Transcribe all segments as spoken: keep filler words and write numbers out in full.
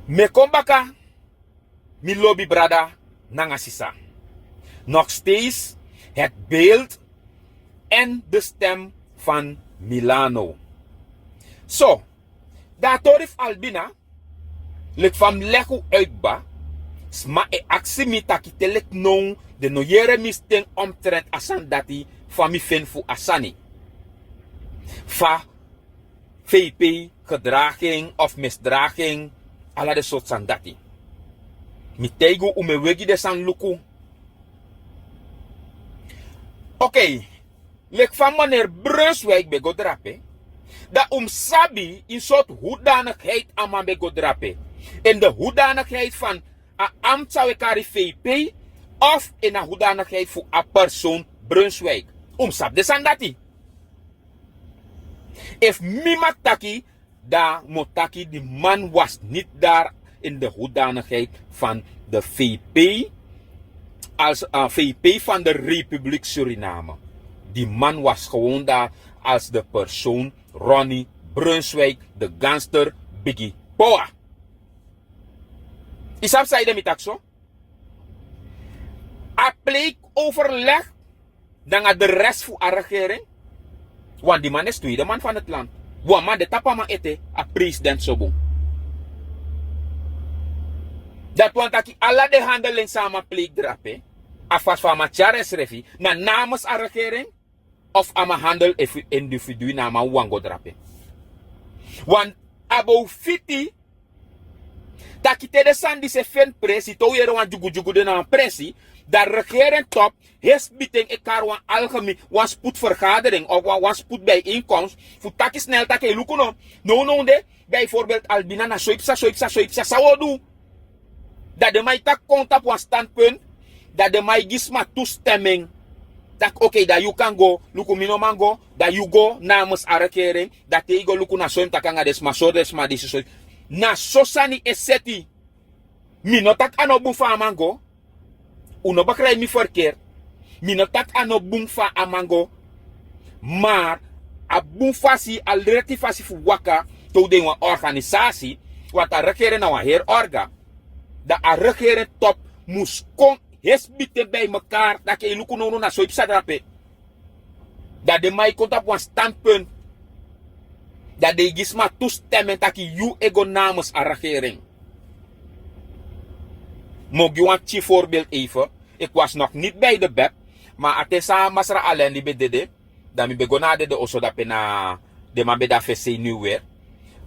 Mi e kon baka, mi lobi brada nanga sisa. Nog steeds het beeld en de stem van Milano. So, dan a tori fu Albina, leki fa mi legi un uit kba, sma e aksi mi taki te leki now den no yere mi sten omtrent a sani dati, fa mi feni fu a sani. Fa V P gedraging of misdraging, ala den sortu sani dati. Mi taigi un, un mu e wegi den sani luku. Oké, leki fa meneer Brunswijk ben go drape, dan un mu sabi ini sortu hoedanigheid a man ben go drape. In de hoedanigheid van a ambtenaar san we kari V P of in a hoedanigheid fu a persoon Brunswijk. Un mu sabi den sani dati. Efu mi mag taki, dan mi o taki di man was niet daar in de hoedanigheid van de V P, als eh, V P van de Republiek Suriname. Die man was gewoon daar als de persoon Ronnie Brunswijk, de gangster Biggie Power. Yu sabi san ede mi taki so? A pleeg overleg nanga de rest fu a regering. Want die man is tweede man van het land. Wan man de tapu a man ete, a president so bun. Dati wani taki ala den handeling san a man pleeg drape, a fasi fa a man tyari ensrefi, na namens a regering, of a man handel efu individu na a man wan go drape. Want a bo fiti taki te den sani disi e feni presi, te un yere wan dyugudyugu de na wan presi, dan regering top hesbiten e kari wan algemeen, wan spoedvergadering of wan, wan spoedbijeenkomst, fu taki snel taki e luku no. Nownow de, bijvoorbeeld Albina na so yu psa, so yu psa, so yu psa, san wi o du? Dan den man e taki kon tapu wan standpunt, dan den man e gi sma toestemming. Taki oké, dan yu kan go, luku mi no man go, dan yu go namens a regering, dan te yu go luku na so yu mus taki nanga den sma, sori den sma disi so. Na so sani e seti. Mi no taki a no bun fa a man go. Un no begrijp mi verkeerd. Mi no taki a no bun fa a man go. Maar a bun fasi, a leti fasi fu waka, te un de ini wan organisasi, want a regering na wan heri orga. Dan a regering top mus kon hesbiten bij mekaar, taki e luku nownow na so yu psa drape. Dan den man e kon tapu wan standpunt. Dan den e gi sma toestemming taki yu e go namens a regering. Mi o gi wan pikin voorbeeld even. Ik was nog niet bij de bep, maar a ten san masra Alendi ben dede, dan mi ben go na a dede oso, dape na den man ben de a fesi, nu weer.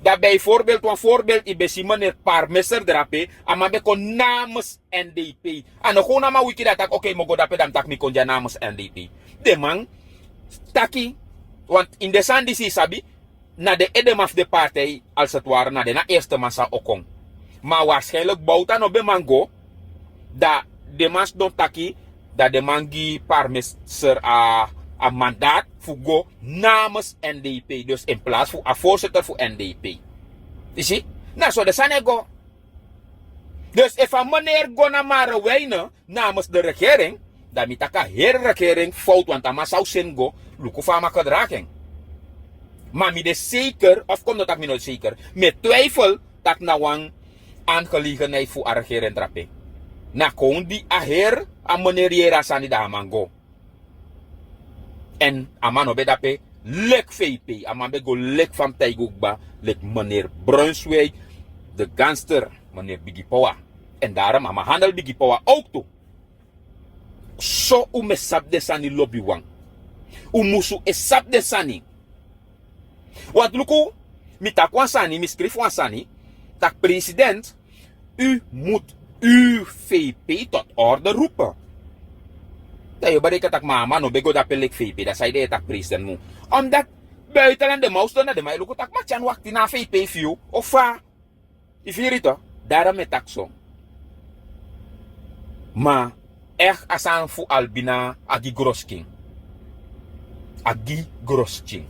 Dan bijvoorbeeld, wan voorbeeld, yu ben si meneer Parmeser drape, a man ben kon namens N D P. A no gewoon a man wiki dan taki oké, mi o go dape, dan mi taki mi kon dya namens N D P. Den man taki, want ini den sani disi yu sabi, na den edeman fu den partij, als het ware, na den na eerste man san o kon. Ma waarschijnlijk Bouta no ben man go, dan den man sidon taki, dan den man gi Parmeser a, a mandaat fu go namens N D P. Dus in plaats fu a voorzitter fu N D P. Yu si? Na so den sani e go. Dus efu a meneer go na Marewijnen namens de regering, dan mi taki a heri regering fout, want a man san un seni go, luku fa a man gedragi en. Ma mi de zeker, of kon mi no taki mi no de zeker, mi e twijfel taki na wan aangelegenheid fu a regering drape. Na kon di a heri, a meneer yere a sani, dan a man go. En a man no ben dape leki V P, a man ben go leki fa mi taigi un kba, leki meneer Brunswijk, de gangster, meneer Biggie Power. En daarom a man handel Biggie Power ook tu. So un mu e sabi den sani lobiwan. Un musu e sabi den sani. Want luku, mi taki wan sani, mi skrifi wan sani, taki president, u moet uw V P tot orde roepen. Dan yu o bedenki taki ma a man no ben go dape leki V P, dan san ede yu e taki president mu. Omdat buitenland den man o sidon, dan den man e luku taki ma tyan wakti na a V P fu yu, of fa. Yu firi to, daarom mi e taki so. Ma echt a sani fu Albina, a gi groskin. A gi groskin.